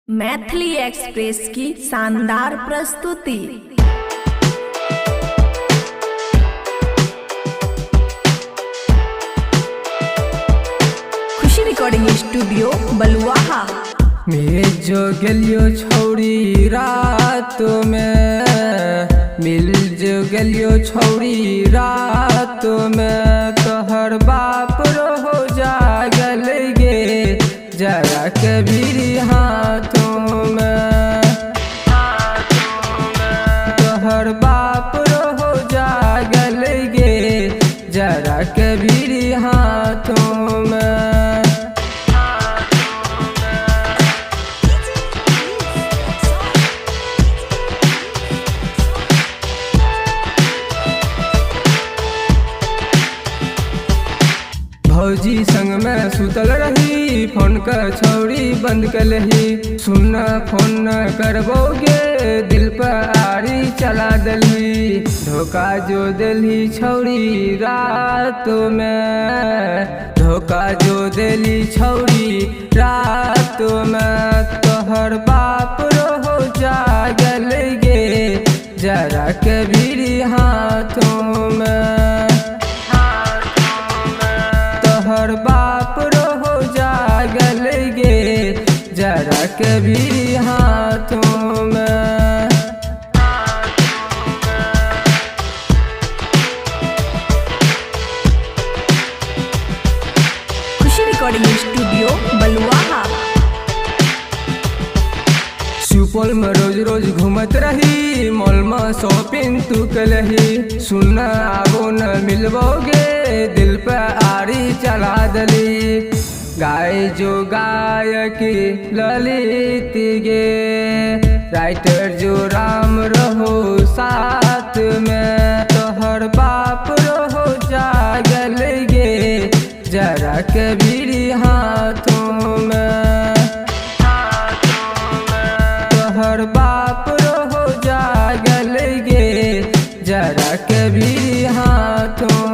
Maithili express की शानदार प्रस्तुति। खुशी रिकॉर्डिंग स्टूडियो बलुआहा। मिल जो गेलियो छौरी रात में, मिल जो गेलियो छौरी रात में, तोहर बाप रहो जागल गे जरा कबीर हाथों में। तोहर बाप रहो जागल गे जरा कबीर हाथों में। भौजी संग में सुतल रही, फोन कर छौरी बंद कलही, सुन फोन न करबोगे दिल पर आरी चला दलही, धोखा जो दिलही छौरी रात में, धोखा जो दिली छौरी रात में, तोहर बाप रहो जागल गे जरा कबीर हाथों में। तोहर बाप रहो जागल गे जरा कबीर हाथों में। खुशी रिकॉर्डिंग स्टूडियो बलुआहा। सुपौल में रोज रोज घूमत रही, मॉल में शॉपिंग तू कलही, सुन आबो न मिलबोगे दिल पे आरी चला दली, गाय जो गायकी ललित गे, राइटर जो राम रहो साथ में, तोहर बाप रहो जागल गे जरा कबीर हाथों में। तोहर बाप रहो जागल गे जरा कबीर हाथों